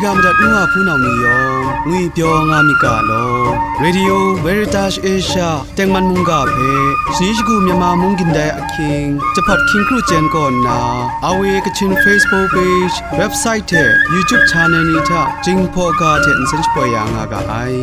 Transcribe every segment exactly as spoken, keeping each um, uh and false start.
Ya madat nu wa hpunau ni yawng ngwipyaw nga myit ga law. Radio Veritas Asia tengman mungga hpe shani shagu Myanmar mung gindai ahkying jahpat hkying kru chyen kaw nna, A W A Kachin Facebook page, website hte YouTube channel ni hta Jinghpaw ga hte nsen shapoi ya nga ga ai.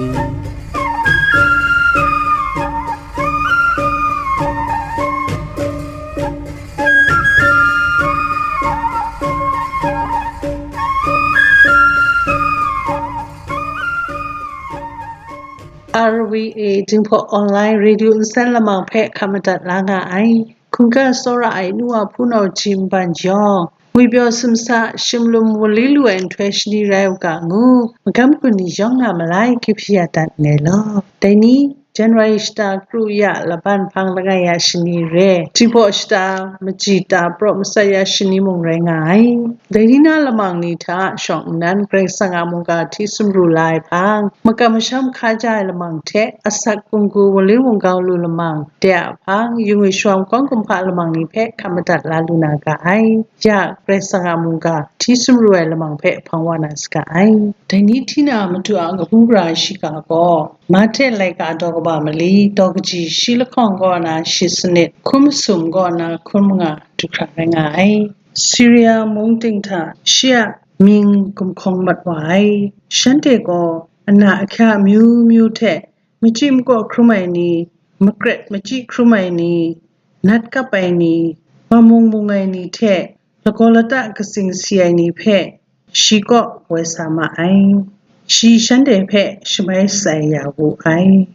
R V A Jinghpaw Online Radio nsen lamang hpe hkap madat la nga ai. Hkungga tsawra ai nu wa hpunau hte mung yawng, ngwipyaw sumsa, shimlum wunli lu ai nhtoi shani rai u ga ngu, magam gun ni yawng na malai kyu hpyi ya dat nngai law. Dai ni, January shata kru ya laban hpang langai ya shani re, Jinghpaw shata machyi ta praw matsat ya shani mung rai nga ai. Dai ni na lamang ni hta shawng nnan Karai Kasang a mungga hti sumru la ai hpang, makam masham hkaja ai lamang hte asak hkunggu wunli wunggau lu lamang de a hpang, yu ngwi shawm kawng kumhpa lamang ni hpe hkap madat la lu na ga ai. Ya, Karai Kasang a mungga hti sumru ai lamang hpe hpang wa na saga ai. Dai ni hti na Madu a kabu gara shiga gaw, Mahte laika daw kaba mali, daw kaji shi lahkawng kaw na shi sanit, hkun masum kaw na hkun manga du hkra rai nga ai. Siria mung ting hta shi a mying gumhkawng mat wa ai. Shanhte gaw ana ahkya amyu myu hte machyi makaw hkrum ai ni, makret machyi hkrum ai ni, nat kap ai ni, wa mung mung ai ni hte lagaw lata katsing si ai ni hpe shi kaw woi sa ma ai. Shi shanhte hpe shamai shatsai ya wu ai.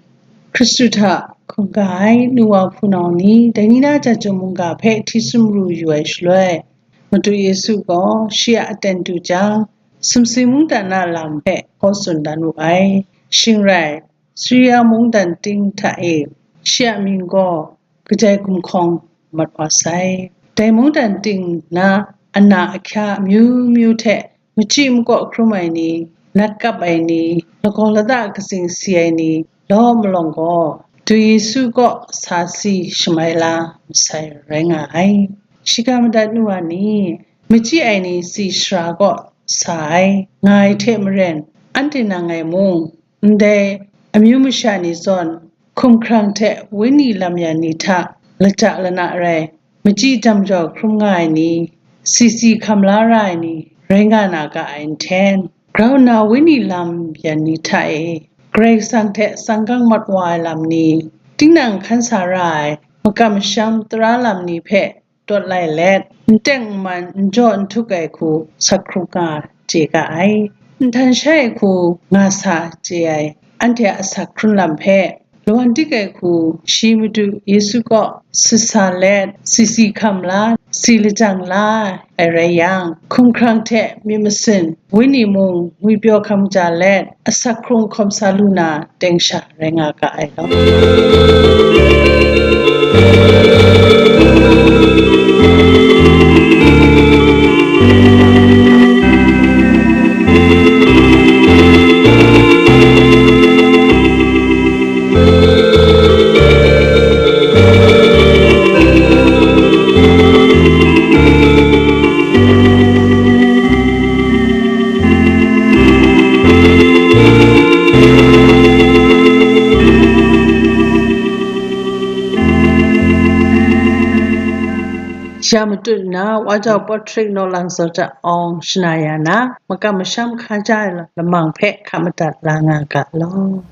Hkristu hta hkungga ai nu wa hpunau ni, dai ni na Jahtum mungga hpe hti sumru yu ai shaloi, Madu Yesu gaw shi a aten du jang, sumsing mungdan a lam hpe hkaw tsun dan wu ai. Shing rai, Siria mungdan ting hta e shi a mying gaw kajai gumhkawng mat wa sai. Dai mungdan ting na ana ahkya amyu myu hte machyi makaw hkrum ai ni, nat kap ai ni, lagaw lata katsing si ai ni, law malawng gaw, Madu Yesu kaw sa si shamai la masai rai nga ai. Shiga madat nu wa ni, machyi ai ni tsi sara kaw sa ai, nga ai hte maren, anhte nang ngai mung, ndai amyu masha ni zawn, hkumhkrang hte wenyi lam yan ni hta lata lana rai, machyi jam jaw hkrum nga ai ni, tsi tsi hkam la ra ai ni, rai nga na ga ai nhten, grau nna wenyi lam yan ni hta e, Karai Kasang hte tsanggang mat wa ai lam ni, tinang hkan sa ra ai makam masham tara lam ni hpe, tawt lai let, n teng n man, n jaw n htuk ai hku sak hkrum nga chye ga ai. Nhtan shai ai hku nga sa chye ai anhte a asak hkrun lam hpe, lawan dik ai hku shi Madu Yesu kaw sisa let, sisi hkam la, si lajang la ai rai yang, hkumhkrang hte myit masin, wenyi mung ngwipyaw hkam ja let, asak hkrung hkawm sa lu na teng sha rai nga ga ai law. Ya matut nna, Wa Jau Patrick Naw Lang Zawt Awng shana ya na, makam masham hkaja ai lamang hpe hkap madat la nga ga law.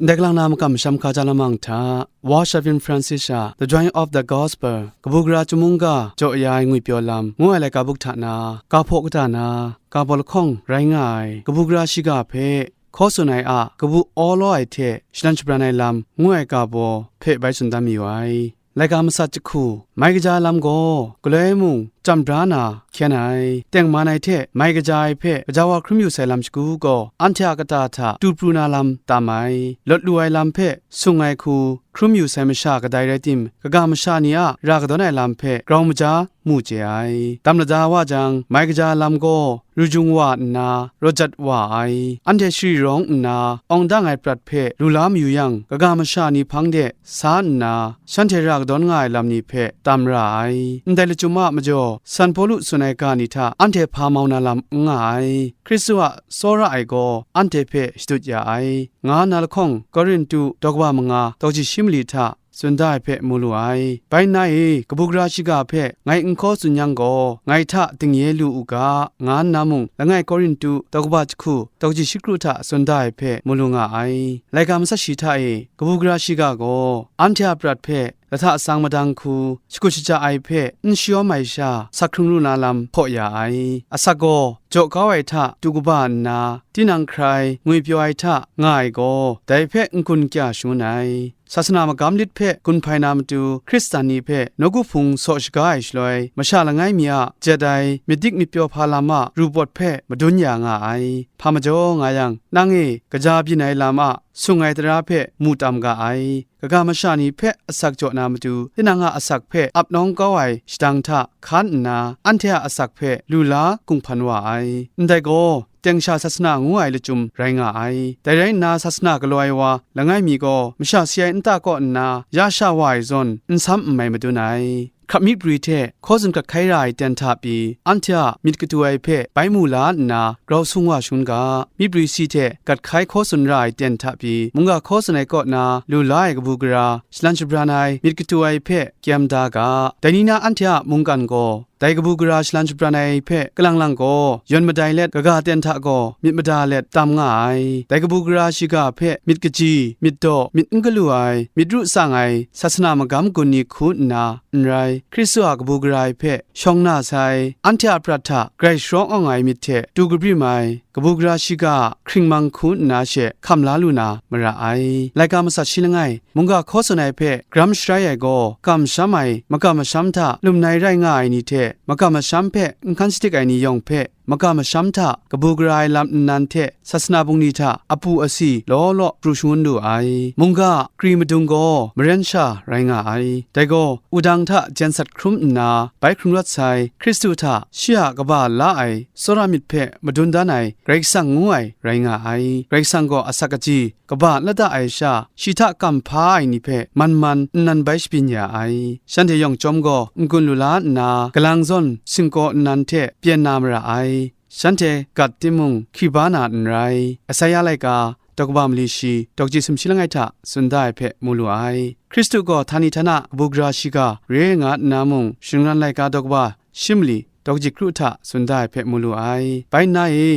Ndai kalang na makam masham hkaja lamang hta, Wa Shavin Francis a The Joy of the Gospel, kabu gara chyum mungga jaw ya ai ngwipyaw lam ngu ai laika buk hta na, ga hpaw kata na, ga baw lahkawng rai nga ai kabu gara shiga hpe, hkaw tsun ai a kabu awlaw ai hte shalan shabran ai lam ngu ai ga baw hpe bai tsun dan mayu ai. Laika masat jahku, mai kaja lam gaw, galoi mung, chyam bra na hkyen ai. Tengman ai hte mai kaja ai hpe gaja wa hkrum yu sai lam shagu gaw, anhte a kata hta tu pru na lam tam ai, lawt lu ai lam hpe sung ai hku hkrum yu sai masha kadai rai tim, kaga masha ni a ra kadawn ai lam hpe grau maja mu chye ai. Dam lada wa jang, mai kaja lam gaw rujung wa nna, rawt jat wa ai. Anhte shari rawng nna, awng dang ai prat hpe lu la mayu yang, kaga masha ni hpang de sa nna, shanhte ra kadawn nga ai lam ni hpe tam ra ai. Ndai lachyum a majaw, San Pawlu tsun ai ga ni hta anhte hpa mau na lam n nga ai. Hkristu a tsawra ai gaw anhte hpe shadut ya ai, nga nna lahkawng Korintu daw kaba manga, daw kaji shi mali hta tsun da ai hpe mu lu ai. Bai nna e, kabu gara shiga hpe ngai n hkaw tsun yang gaw, ngai hta dingye lu u ga, nga nna mung, langai Korintu daw kaba jahku, daw kaji shi kru hta tsun da ai hpe mu lu nga ai. Laika matsat shi hta e, kabu gara shiga gaw, anhte a prat hpe lahta sang madang hku shakut shaja ai hpe n shayawm ai sha, asak hkrung lu na lam hpaw ya ai. Asak gaw jaw kau ai hta tu kaba nna, tinang hkrai ngwipyaw ai hta nga ai gaw, dai hpe n-gun kya shangun ai. Sasana magam lit hpe gun hpai na matu, Hkristan ni hpe nawku hpung saw shaga ai shaloi, masha langai mi a jet ai myit dik myit pyaw hpa lam a ru pawt hpe madun ya nga ai. Hpa majaw nga yang, nang e kaja byin ai lam a sung ai tara hpe mu tam ga ai. Kaga masha ni hpe asak jaw na matu, tinang a asak hpe ap nawng kau ai shadang hta hkan nna, anhte a asak hpe lu la kunghpan wa ai. Ndai gaw, teng sha sasana ngu ai lachyum rai nga ai. Dai rai nna, sasana galaw ai wa langai mi gaw, masha si ai nta kaw nna ya sha wa ai zawn, n sam n mai madun ai. Hkrap myiprwi hte hkaw tsun hkat hkai ra ai ten hta pyi, anhte a myit katu ai hpe bai mu la nna, grau sung wa shangun ga. Myiprwi si hte gat hkai hkaw tsun ra ai ten hta pyi, mungga hkaw tsun ai kaw na lu la ai kabu gara, shalan shabran ai myit katu ai hpe kyem da ga. Dai ni na anhte a mungkan gaw, dai kabu gara shalan shabran ai hpe kalang lang gaw, yawn madai let, kaga ten hta gaw myit mada let tam nga ai. Dai kabu gara shiga hpe myit kaji, myit daw, myit n galu ai, myit ru tsang ai, sasana magam gun ni hku nna, n rai, Hkristu a kabu gara ai hpe shawng na sai, anhte a prat hta grai sharawng awng ai myit hte tu kabrim ai, kabu gara shiga hkringmang hku nna she hkam la lu na mara ai. Laika matsat shi langai, mungga hkaw tsun ai hpe gram sharai ai gaw, kamsham ai, makam masham hta lum nai rai nga ai ni hte, makam masham hpe n hkan shadik ai ni yawng hpe, makam masham hta kabu gara ai lam nnan hte sasana bungli hta apu asi law law pru shangun lu ai. Mungga kri madung gaw maren sha rai nga ai. Dai gaw, wudang hta jensat hkrum nna bai hkrung rawt sai, Hkristu hta shi a kaba la ai tsawra myit hpe madun dan ai Karai Kasang ngu ai rai nga ai. Karai Kasang gaw asak kaji, kaba lada ai sha, shi hta kamhpa ai ni hpe man man nnan bai shabyin ya ai. Shanhte yawng chyawm gaw n-gun lu la nna, kalang zawn singkaw nnan hte pyen na mara ai. Shanhte gat timung hkri ba na n rai. Asaia laika, daw kaba mali shi, daw kaji sumshi langai hta tsun da ai hpe mu lu ai. Hkristu gaw htani htana kabu gara shiga re nga nna mung, shingran laika daw kaba shi mali, daw kaji kru hta tsun da ai hpe mu lu ai. Bai nna e,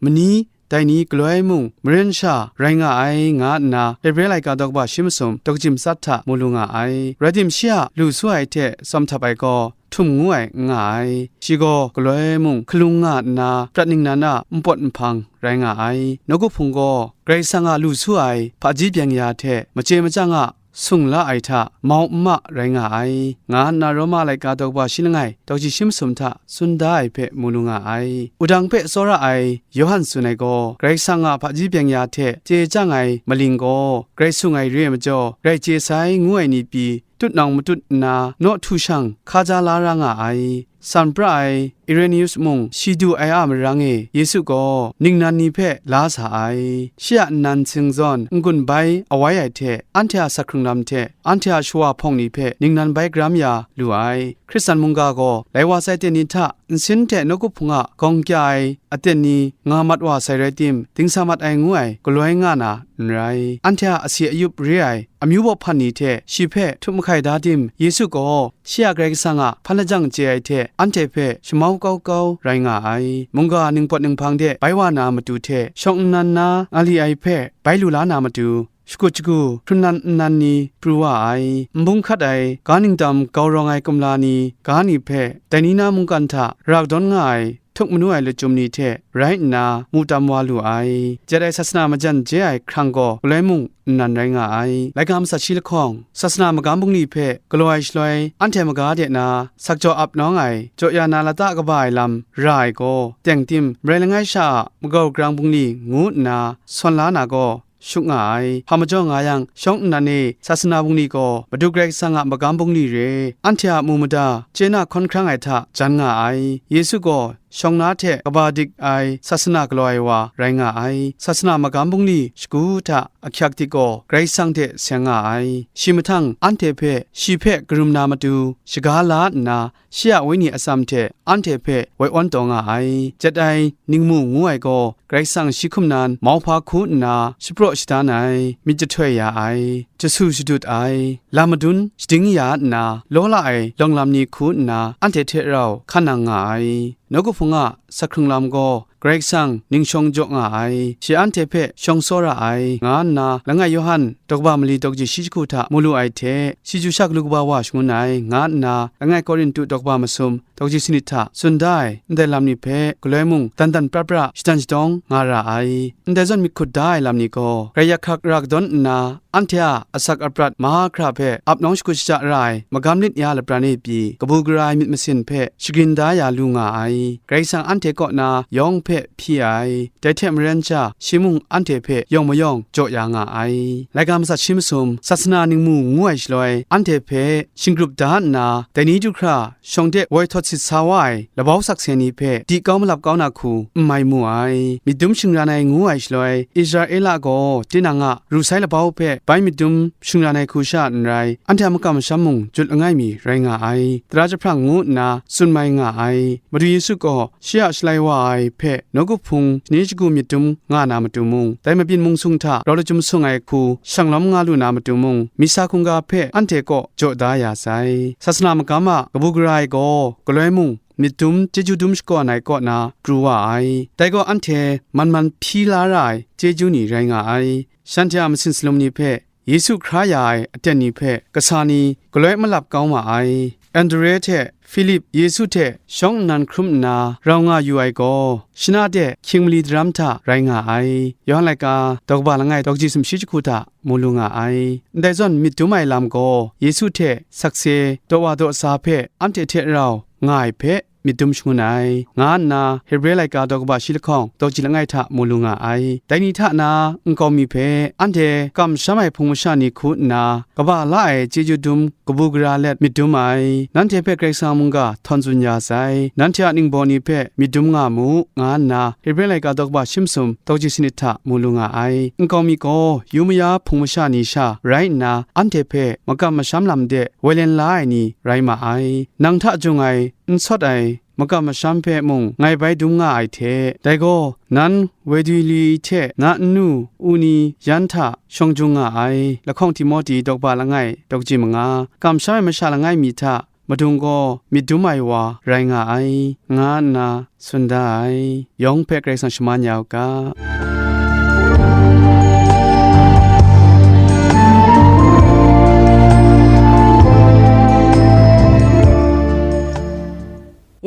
mani dai ni galoi mung maren sha rai nga ai, nga nna Hebre laika daw kaba shi masum daw kaji matsat hta mu lu nga ai. Rai tim, shi a lu su ai hte tsawm htap ai gaw htum ngu ai n nga ai. Shi gaw galoi mung hkalung nga nna prat ningnan a npawt nhpang rai nga ai. Nawku hpung gaw Karai Kasang a lu su ai hpaji byeng ya hte machye machyang a sung la ai hta mau n ma rai nga ai, nga nna Roma laika daw kaba shi langai, daw kaji shi masum hta tsun da ai hpe mu lu nga ai. Wudang hpe tsawra ai Yawhan tsun ai gaw, Karai Kasang a hpaji byeng ya hte chye chyang ai maling gaw, grai sung ai re ai majaw, grai chye sai ngu ai ni pyi, tut nawng matut nna, naw htu shang hka ja la ra nga ai. San pra ai Irenaeus mung shi du ai a marang e, Yesu gaw ningnan ni hpe la sa ai. Shi a nnan sing zawn n-gun bai awai ai hte, anhte a asak hkrung lam hte, anhte a shawa hpawng ni hpe ningnan bai karam ya lu ai. Hkristan mungga gaw, lai wa sai aten ni hta nsin hte nawku hpung a gawng kya ai aten ni nga mat wa sai rai tim, dingsa mat ai ngu ai galoi nga na n rai. Anhte a asi ayup re ai amyu baw hpan ni hte shi hpe htup mahkai da tim, Yesu gaw shi a Karai Kasang a hpan lajang chye ai hte anhte hpe shamau kau kau rai nga ai. Mungga ningpawt ninghpang de bai wa na matu hte shawng nnan na nga li ai hpe bai lu la na matu, shakut shagu hkrun nan nnan ni pru wa ai. Nbung hkat ai ga ningdam gau rawng ai kumla ni ga ni hpe dai ni na mungkan hta ra kadawn nga ai htuk manu ai lachyum ni hte rai nna mu tam wa lu ai. Jet ai sasana majan je ai hkrang gaw galoi mung nnan rai nga ai. Laika matsat shi lahkawng, sasana magam bungli hpe galaw ai shaloi, anhte maga de na sakjaw ap nawng ai, jaw ya na lata kaba ai lam ra ai gaw, teng tim, marai langai sha a magau grang bungli ngu nna sawn la na gaw, shut nga ai. Hpa majaw nga yang, shawng nnan e sasana bungli gaw Madu Karai Kasang a magam bungli re, anhte a mu mada chye na hkawn hkrang ai hta jan nga ai. Yesu gaw shawng na hte kaba dik ai sasana galaw ai wa rai nga ai. Sasana magam bungli shagu hta ahkyak dik gaw Karai Kasang hte seng nga ai. Shi mahtang anhte hpe shi hpe karum na matu shaga la nna, shi a wenyi atsam hte anhte hpe woi awn taw nga ai. Jet ai ningmu ngu ai gaw, Karai Kasang shi hkum nan mauhpa hku nna shapraw shadan ai, myit jahtoi ya ai, jasu shadut ai, lam madun shading ya nna, law la ai lawng lam ni hku nna anhte hte rau hkan nang nga ai. Nawku hpung a sakhkrung lam gaw Karai Kasang ning shawng jaw nga ai, shi anhte hpe shawng tsawra ai, nga nna langai Yawhan daw kaba mali daw kaji shi jahku hta mu lu ai hte, shi chyu sha galu kaba wa shangun ai, nga nna langai Korintu daw kaba masum daw kaji sanit hta tsun da ai ndai lam ni hpe galoi mung dan dan pra pra shadan shadawng nga ra ai. Ndai zawn myit hkut da ai lam ni gaw, grai yak hkrak ra kadawn nna, anhte a asak aprat mahkra hpe ap nawng shakut shaja ra ai magam lit ya lapran e pyi, kabu gara ai myit masin hpe shagrin da ya lu nga ai. Karai Kasang anhte kaw na yawng hpe hpyi ai. Dai hte maren sha, shi mung anhte hpe yawng mayawng jaw ya nga ai. Laika matsat shi masum, sasana ningmu ngu ai shaloi, anhte hpe shingrup da nna, dai ni du hkra shawng de woi htawt sit sa wa ai labau sakse ni hpe di kau malap kau na hku n mai mu ai. Myit dum shingran ai ngu ai shaloi, Israela gaw tinang a ru sai labau hpe bai myit dum shingran ai hku sha n rai, anhte a makam masham mung jut langai mi rai nga ai. Tara jahprang ngu nna tsun mai nga ai. Madu Yesu gaw shi a shalai wa ai hpe nawku hpung shani shagu myit dum nga na matu mung, dai mabyin mung sung hta rau lachyum sung ai hku shang lawm nga lu na matu mung, misa hkungga hpe anhte kaw jaw da ya sai. Sasana magam a kabu gara ai gaw, galoi mung myit dum chyeju dum shakawn ai kaw na pru wa ai. Dai gaw anhte man man hpyi la ra ai chyeju ni rai nga ai. Shanhte a masin salum ni hpe, Yesu hkra ya ai aten ni hpe kasa ni galoi malap kau ma ai. Andre hte Filip Yesu hte shawng nnan hkrum nna rau nga yu ai gaw, shana de hkying mali daram hta rai nga ai. Yawhan laika daw kaba langai daw kaji sumshi jahku hta mu lu nga ai. Ndai zawn myit dum ai lam gaw, Yesu hte sakse daw wa daw sa hpe anhte hte rau nga ai hpe myit dum shangun ai, nga nna Hebre laika daw kaba shi lahkawng daw kaji langai hta mu lu nga ai. Dai ni hta na nkau mi hpe anhte kam sham ai hpung masha ni hku nna, kaba la ai chyeju dum kabu gara let myit dum ai, nanhte hpe Karai Kasang mungga htawn tsun ya sai, nanhte a ningbaw ni hpe myit dum nga mu, nga nna Hebre laika daw kaba shi masum daw kaji sanit hta mu lu nga ai. Nkau mi gaw yu maya hpung masha ni sha rai nna, anhte hpe makam masham lam de woi len la ai ni rai ma ai. Nang hta jung ai, n sawt ai makam masham hpe mung ngai bai dum nga ai hte, dai gaw, nan woi dwi li hte na nnu u ni yan hta shawng jung nga ai, lahkawng Timote daw kaba langai daw kaji manga, kamsham ai masha langai mi hta madung gaw myit dum ai wa rai nga ai, nga nna tsun da ai. Yawng hpe Karai Kasang shaman ya u ga.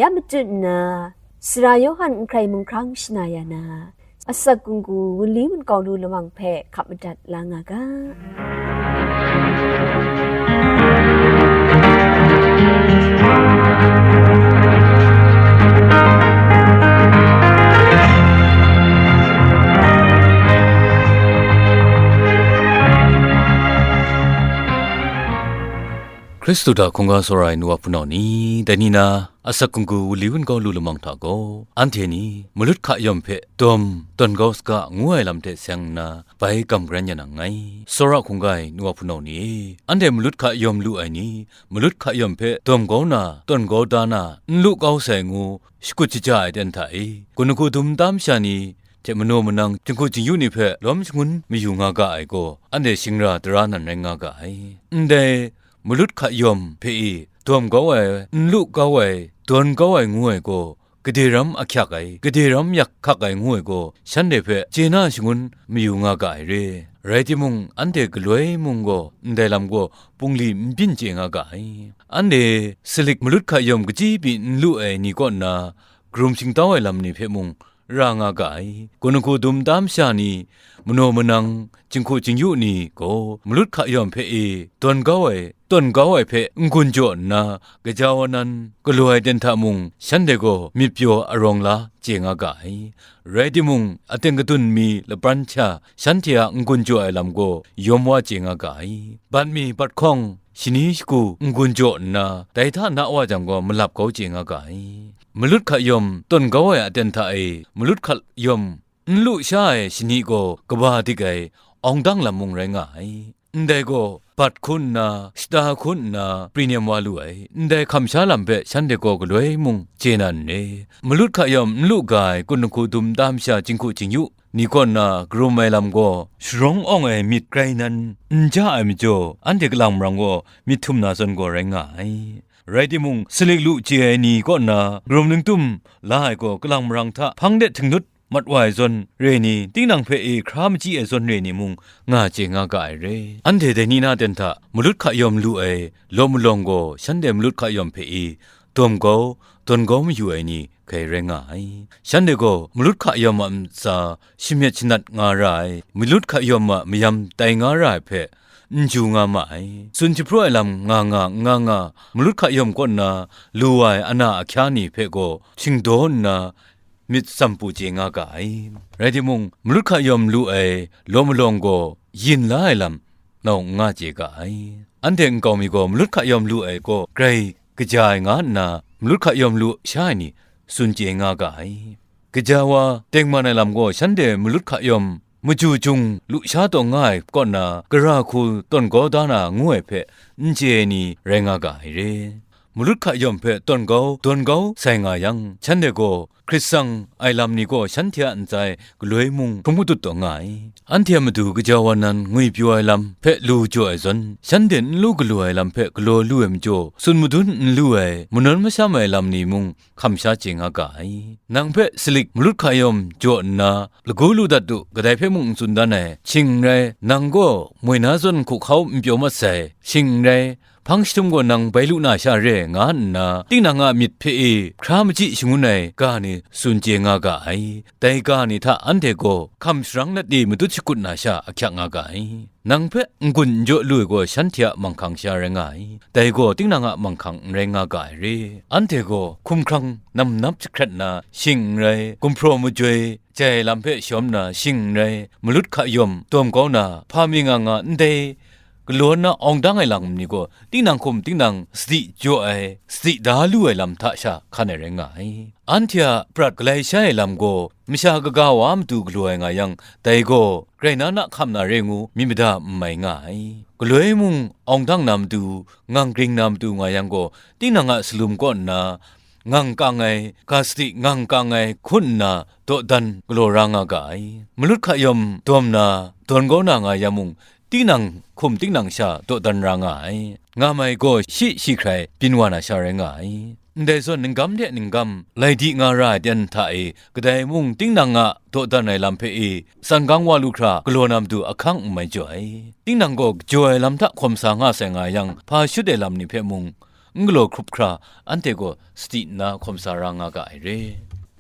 Ya matut nna, Sara Yawhan n hkrai mung hkrang shana ya na, asak kungku wunli wunkau lu lamang hpe hkap madat la nga ga. Hkristu hta hkungga tsawra ai nu wa hpunau ni, dai ni na, asak kungku wunli wunkau lu lamang hta gaw, anhte ni malut hka yawm hpe dawm tawn kau saga ngu ai lam hte seng nna, bai kam pran ya nang nngai. Tsawra hkungga ai nu wa hpunau ni e, anhte malut hka yawm lu ai ni, malut hka yawm hpe dawm kau na, tawn kau da na, n lu kau sai ngu, shakut shaja ai ten hta e, gun lahku dum tam sha ni hte manaw manang, jinghku jingyu ni hpe lawm shangun mayu nga ga ai gaw, anhte shingra tara nan rai nga ga ai. Ndai malut hka yawm hpe e dawm kau ai, n lu kau ai, dawn kau ai ngu ai gaw, gade ram ahkyak ai, gade ram yak hkak ai ngu ai gaw, shanhte hpe chye na shangun mayu nga ga ai re. Rai timung, anhte galoi mung gaw ndai lam gaw bungli n byin chye nga ga ai. Anhte salik malut hka yawm kaji pyi n lu ai ni kaw nna, karum shingtau ai lam ni hpe mung ra nga ga ai. Gun hku dum tam sha ni, manaw manang, jinghku jingyu ni gaw malut hka yawm hpe e tawn kau ai, tawn kau ai hpe n-gun jaw nna, gaja wa nan galaw ai ten hta mung shanhte gaw myit pyaw arawng la chye nga ga ai. Rai timung, aten kadun mi lapran hta shanhte a n-gun jaw ai lam gaw yawm wa chye nga ga ai. Bat mi bat hkawng, shani shagu n-gun jaw nna, dai hta na wa jang gaw malap kau chye nga ga ai. Malut hka yawm tawn kau ai aten hta e, malut hka yawm n lu sha ai shani gaw kaba dik ai awng dang lam mung rai nga ai. Ndai gaw bat hkun nna, shata hkun nna, pri nem wa lu ai. Ndai hkam sha lam hpe shanhte gaw galoi mung chye na n re. Malut hka yawm n lu ga ai gun hku dum tam sha jinghku jingyu ni kaw nna karum ai lam gaw, sharawng awng ai myit grai nan n ja ai majaw, anhte kalang marang gaw myit htum na zawn gaw rai nga ai. Rai timung, salik lu chye ai ni kaw nna karum ningtum la ai gaw, kalang marang hta hpang de htingnut mat wa ai zawn re ni, tinang hpe e hkra machyi ai zawn re ni mung nga chye nga ga ai re. Anhte dai ni na ten hta malut hka yawm lu ai law malawng gaw, shanhte malut hka yawm hpe e dawm kau, dawn kau mayu ai ni hkai rai nga ai. Shanhte gaw malut hka yawm a ntsa shamyet shanat nga ra ai, malut hka yawm a mayam tai nga ra ai hpe n ju nga ma ai. Tsun jahpraw ai lam nga nga n nga nga, malut hka yawm kaw nna lu wa ai ana ahkya ni hpe gaw shingdaw nna myit tsam pru chye nga ga ai. Rai timung, malut hka yawm lu ai law malawng gaw yin la ai lam nau n nga chye ga ai. Anhte nkau mi gaw malut hka yawm lu ai gaw grai kaja ai nga nna, malut hka yawm lu sha ai ni tsun chye nga ga ai. Gaja wa tengman ai lam gaw shanhte malut hka yawm maju jung lu sha taw nga ai kaw nna, gara hku tawn kau da na ngu ai hpe n chye ai ni rai nga ga ai re. Malut hka yawm hpe tawn kau, dawn kau sai nga yang, shanhte gaw hkrit tsang ai lam ni gaw shanhte a ntsa e galoi mung hkrum matut taw nga ai. Anhte a matu gaja wa nan ngwi pyaw ai lam hpe lu jaw ai zawn, shanhte n lu galu ai lam hpe galaw lu ai majaw, tsun madun n lu ai, manawn masham ai lam ni mung hkam sha chye nga ga ai. Nang hpe salik malut hka yawm jaw nna, lagu lu dat u, kadai hpe mung n tsun dan ai, shing n rai, nang gaw moi na zawn hkuhkau n pyaw mat sai, shing n rai, hpang jahtum gaw nang bai lu na sha re, nga nna, tinang a myit hpe e hkra machyi shangun ai ga ni tsun chye nga ga ai. Dai ga ni hta anhte gaw hkam sharang nat e matut shakut na sha ahkyak nga ga ai. Nang hpe n-gun n jaw lu ai gaw shanhte a manghkang sha rai nga ai. Dai gaw tinang a manghkang n rai nga ga ai re. Anhte gaw hkumhkrang namnap jahkrat na, shing n rai, gumhpraw majoi jai lam hpe shawm na, shing n rai, malut hka yawm dawm kau na, hpa mi nga nga ndai galaw na awng dang ai lam ni gaw, tinang hkum tinang sadi jaw ai, sadi da lu ai lam hta sha hkan ai rai nga ai. Anhte a prat galai shai ai lam gaw, masha kaga wa a matu galaw ai nga yang, dai gaw, grai na na hkam na re ngu myit mada n mai nga ai. Galoi mung awng dang na matu, ngang gring na matu nga yang gaw, tinang a salum kaw nna, ngang kang ai, ga sadi ngang kang ai hkun nna dawdan galaw ra nga ga ai. Malut hka yawm dawm na, dawn kau na nga yang mung, tinang hkum tinang sha dawdan ra nga ai. Nga mai gaw shi shi hkrai byin wa na sha rai nga ai. Ndai zawn ninggam hte ninggam lai di nga ra ai ten hta e, kadai mung tinang a dawdan ai lam hpe e, tsan gang wa lu hkra galaw na matu ahkang n mai jaw ai. Tinang gaw jaw ai lam hta hkawm sa nga sai nga yang, hpa shut ai lam ni hpe mung, n galaw hkrup hkra, anhte gaw sadi nna hkawm sa ra nga ga ai re.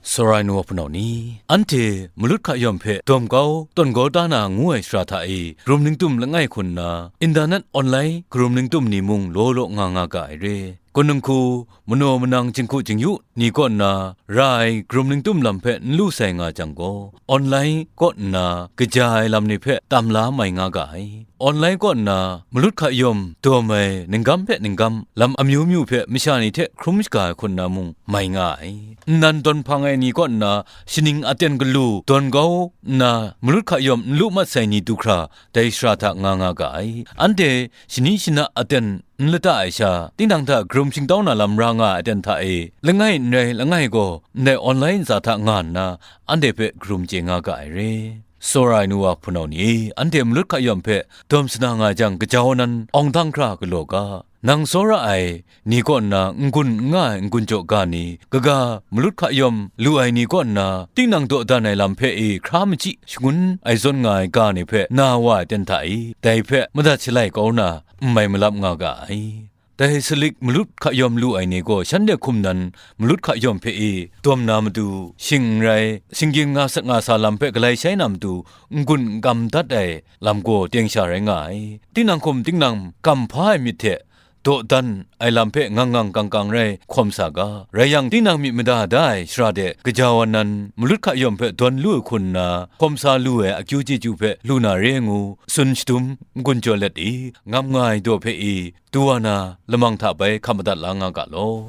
Sawrai nu wa hpunau ni, anhte malut hka yawm hpe dawm kau, tawn kau da na ngu ai shara hta e, karum ningtum langai hku nna, internet online karum ningtum ni mung law law nga nga ga ai re. Kaning hku, manaw manang jinghku jingyu ni kaw nna ra ai karum ningtum lam hpe n lu sai nga jang gaw, online kaw nna kaja ai lam ni hpe tam la mai nga ga ai. Online kaw nna malut hka yawm dawm ai ninggam hpe ninggam, lam amyu myu hpe masha ni hte hkrum shaga ai hku nna mung mai nga ai. Nnan dawn hpang ai ni kaw nna shaning aten galu dawn kau nna, malut hka yawm n lu mat sai ni du hkra, dai shara hta nga nga ga ai. Anhte shani shana aten n lata ai sha, tinang hta karum shingtau na lam ra nga ai aten hta e, langai n rai langai gaw, ndai online ntsa hta nga nna, anhte hpe karum chye nga ga ai re. Sawrai nu wa hpunau ni e, anhte malut hka yawm hpe dawm sana nga jang, gaja wa nan awng dang hkra galaw ga. Nang tsawra ai ni kaw nna n-gun n nga ai n-gun jaw ga ni, kaga malut hka yawm lu ai ni kaw nna, tinang dawdan ai lam hpe e hkra machyi shangun ai zawn nga ai ga ni hpe na wa ai ten hta e, dai hpe madat shalai kau na n mai malap nga ga ai. Dai salik malut hka yawm lu ai ni gaw shanhte hkum nan malut hka yawm hpe e dawm na matu, shing n rai, shinggyim nga sat nga sa lam hpe galai shai na matu, n-gun n kam dat ai lam gaw teng sha rai nga ai. Tinang hkum tinang kam hpa ai myit hte dawdan ai lam hpe ngang ngang kang kang rai hkawm sa ga. Rai yang, tinang myit mada da ai shara de gaja wa nan, malut hka yawm hpe dawn lu ai hku nna, hkawm sa lu ai akyu chyeju hpe lu na re ngu, tsun shadum n-gun jaw let i, ngam nga ai daw hpe i, du wa na, lamang hta bai hkap madat la nga ga law.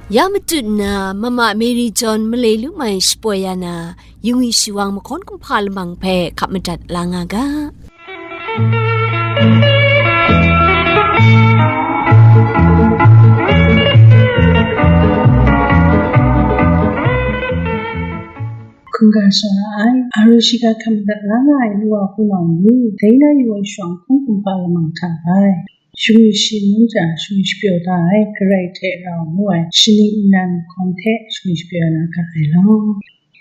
Ya matut nna, Mama Mary John malai lu mai shapoi ya na, yungwi shiwang mahkawn kumhpa lamang hpe hkap madat la nga ga. Hkungga shara ai, a ru shiga hkam dat la nga ai nu wa hpunau ni, dai na yu ai shawng hkung hkumhpa lamang hta bai, shingwi shi mung jang shingwi shapyaw da ai, Karai hte rau ngu ai, shaning nnan hkawn hte shingwi shapyaw na ga ai law.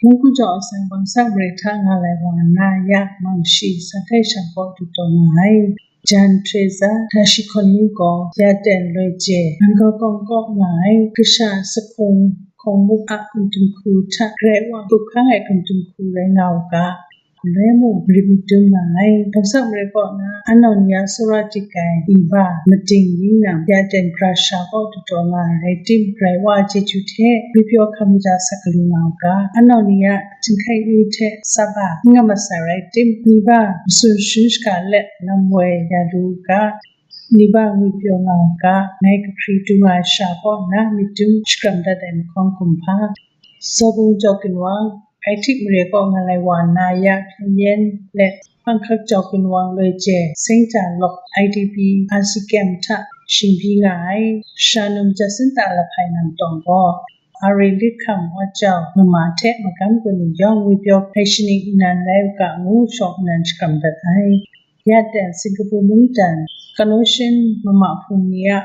Mungku jau atsam bangsak mare hta nga lai wa na ya, mang shi, sa tai shang kaw du taw nga ai. Jan Teresa, Dashi Hkawn Nu gaw, ya ten loi je, Hangkawng kaw nga ai, kasha sahkung hkawng muk a hkum tum hku hta, Karai Wa hkrup hkang ai hkum tum hku rai nga u ga, galoi mung rit myit dum nga ai. Bangsak mare kaw na, anau ni a tsawra dik ai, iba, mating ning nam, ya ten hkra sha kaw du taw nga ai rai tim, Karai Wa a chyeju hte, ngwipyaw hkam kaja sa galu nga u ga, anau ni a, Jinghkai nu hte tsap a n nga mat sai rai tim, ni ba matsun sharin shaga let lam woi ya lu u ga, ni ba ngwipyaw nga u ga, ngai kahkri du nga ai sha kaw na myit dum shakram dat ai mahkawn kumhpa. Sawbung jau ginwang, Kaitik mare kaw nga lai wa na ya hpyen yen let, Hpanghkak jau ginwang loi je, Saint John Lawk I D P R C camp hta shingbi nga ai, sha num Jacinta Lahpai Nang Tawng gaw, Ari lit hkam wa jau, mama hte magam kaw ni yawng ngwipyaw hpe shaning nnan rai u ga ngu shawng nnan shakram dat ai. Ya ten Singapore mungdan, Kanoshin mama hpung ni a,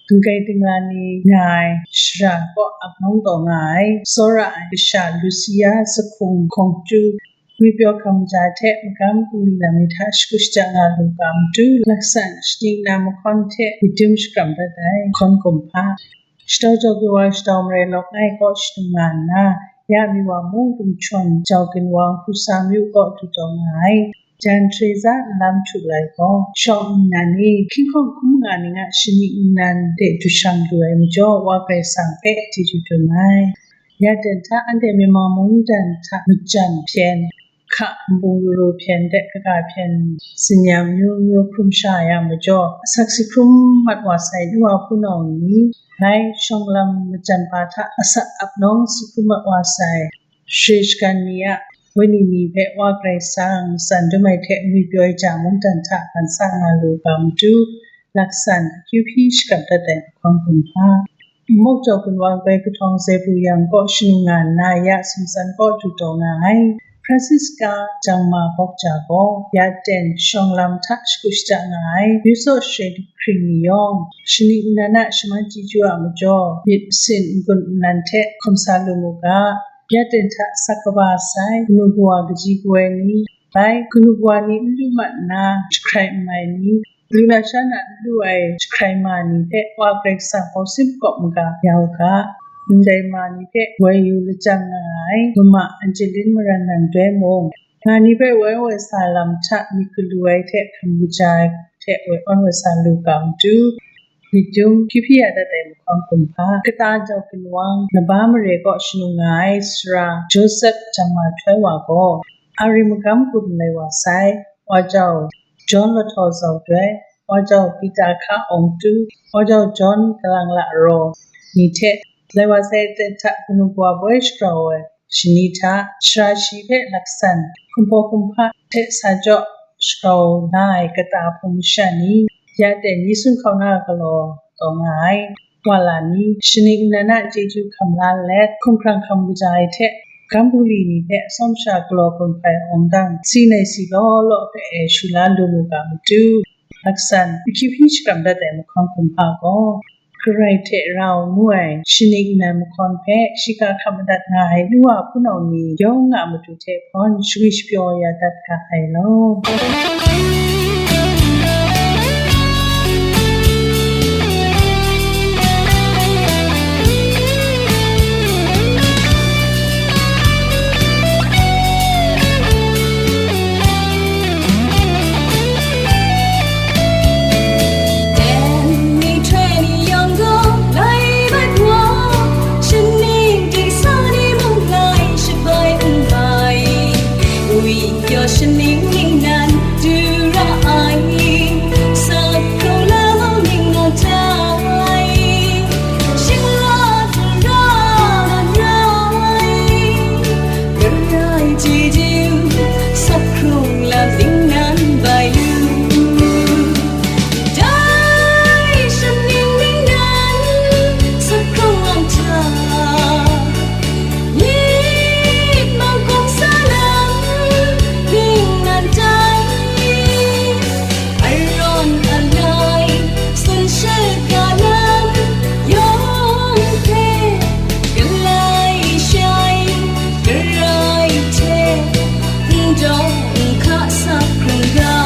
dinggai dingla ni nga ai shara kaw ap nawng taw nga ai, tsawra ai kasha Lucia Sahkung Hkawng Chyu, ngwipyaw hkam kaja hte magam bungli lam ni hta shagu shaja nga lu ga matu, laksan shaning nnan mahkawn hte myit dum shakram dat ai, hkawn kumhpa. Shadau jau ginwang shadau mare lawk ngai kaw shadum nga nna, ya mi wa mung gumhprawn jau ginwang hku sa myu kaw du taw nga ai. Jan Teresa nlam htu lai gaw, shawng nnan ni, hkying hkawng hkun manga ning a shaning nnan de du shang lu ai majaw, Wa Karai Kasang hpe chyeju dum ai. Ya ten hta anhte myi mung mungdan hta majan hpyen, hka nbung laru hpyen de kaga hpyen, tsinyam myu myu hkrum sha yang majaw, asak si hkrum mat wa sai nu wa hpunau ni, bai shawng lam majan pa hta asak ap nawng si hkrum mat wa sai, share shagan ni a wenyi ni hpe Wa Karai Kasang matsan dum ai hte ngwipyaw ai ja mungdan hta ban sa nga lu ga matu, laksan akyu hpyi shakap dat ai mahkawn kumhpa. Mawk jau ginwang bai kahtawng Zebu yang kaw shanu nga nna ya sumsan kaw du taw nga ai. Francisca Jangma Bawk Ja gaw ya ten shawng lam hta shagu shaja nga ai. Yu tsaw share hkring ni yawng, shaning nnan a shaman chyeju a majaw, myit masin n-gun nnan hte hkawm sa lu mu ga, ya ten hta asak kaba sai, kanu kawa kaji kawoi ni, bai, kanu kawa ni n lu mat nna, jahkrai n mai ni, lu na sha na n lu ai jahkrai ma ni hpe Wa Karai Kasang hpawsim kawp maga ya u ga, ndai ma ni hpe woi yu lajang nga ai, mama Angelin Maran Nang Doi mung, nga ni hpe woi woi sa lam hta myit galu ai hte hkam kaja ai hte woi awn woi sa lu ga matu, myit dum hpyi hpyi ya dat ai mahkawn kumhpa, kata jau ginwang laba mare kaw shanu nga ai sara Joseph Jangma Htoi wa gaw, Ari magam gun lai wa sai, wa jau John Lahtaw Zau Doi, wa jau Pita Hka Awng Tu, wa jau John Kalang La Raw ni hte, lai wa sai aten hta kanu kawa boi shagrau ai shani hta, sara shi hpe laksan, hkumhpaw hkumhpa hte sa jaw shagrau na ai kata hpung masha ni, ya ten Yesu hkauna galaw taw nga ai, wa la ni, shaning nnan a chyeju hkam la let, hkumhkrang hkam kaja ai hte, gam bungli ni hpe atsawm sha galaw gun hpai awng dang, si nai si law law hpe e shu la lu mu ga matu, laksan, ahkyi hpyi shakram dat ai mahkawn kumhpa gaw, Karai hte rau ngu ai shaning nnan mahkawn hpe shiga hkap madat nga ai nu wa hpunau ni yawng a matu hte hpawn shagwi shapyaw ya dat ga ai law. Shaning ningnan du ra ai, sakhkrung lam ningnan tai, shingla dara nan rai, Karai chyeju, sakhkrung lam ningnan bai lu. Dai shaning ningnan sakhkrung lam hta, Myit mangkum salang ning nan tai, arawn alai, sun shaga lam yawng hpe, galai shai, Karai hte, n dawng n hka sakhkrung ga.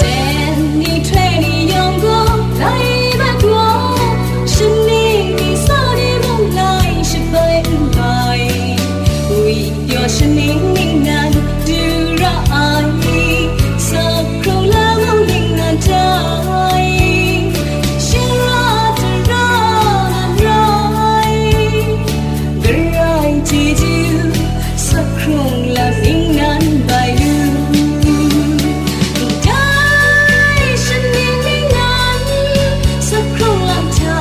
Dai ni hte ni yawng gaw lai mat wa, shaning ni sa ni mung lai shabai n bai. Wi pyaw shaning ningnan du ra ai, sakhkrung lam ningnan tai, shingla dara nan rai, Karai chyeju, sakhkrung lam ningnan bai lu. Dai shaning ningnan sakhkrung lam hta,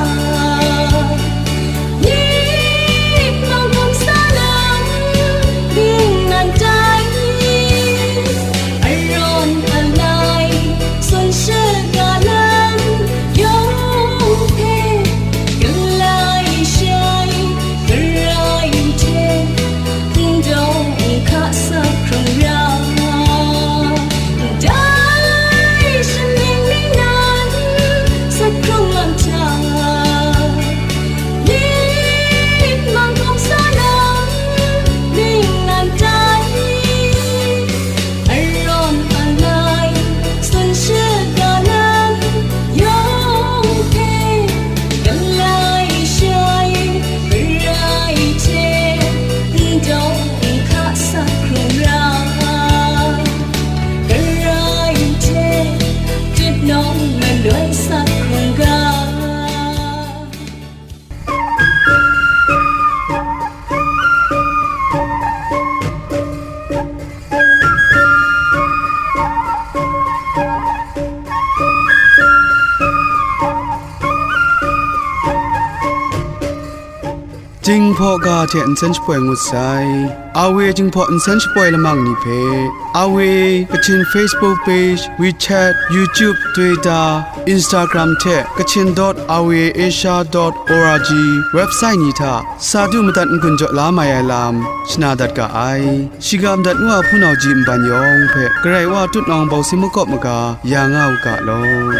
Myit mangkum salang ningnan tai, arawn alai, sun shaga lam yawng hpe, galai shai, Karai hte, n dawng n hka sakhkrung ra. Dai shaning ningnan sakhkrung lam hta, myit mangkum salang ningnan tai, arawn alai, sun shaga lam yawng hpe, galai shai, Karai hte, n dawng n hka sakhkrung ra. Karai hte, tutnawng maloi sakhkrung ga. Jinghpaw ga hte nsen shapoi ngut sai. A W Jinghpaw nsen shapoi lamang ni hpe, A W Kachin Facebook page, WeChat, YouTube, Twitter, Instagram hte Kachin dot R V A Asia dot O R G website ni hta sa du madat n-gun jaw la mai ai lam shana dat ga ai. Shiga madat nu a hpunau ji nban yawng hpe Karai Wa tutnawng bawsing makawp maga ya nga u ga law.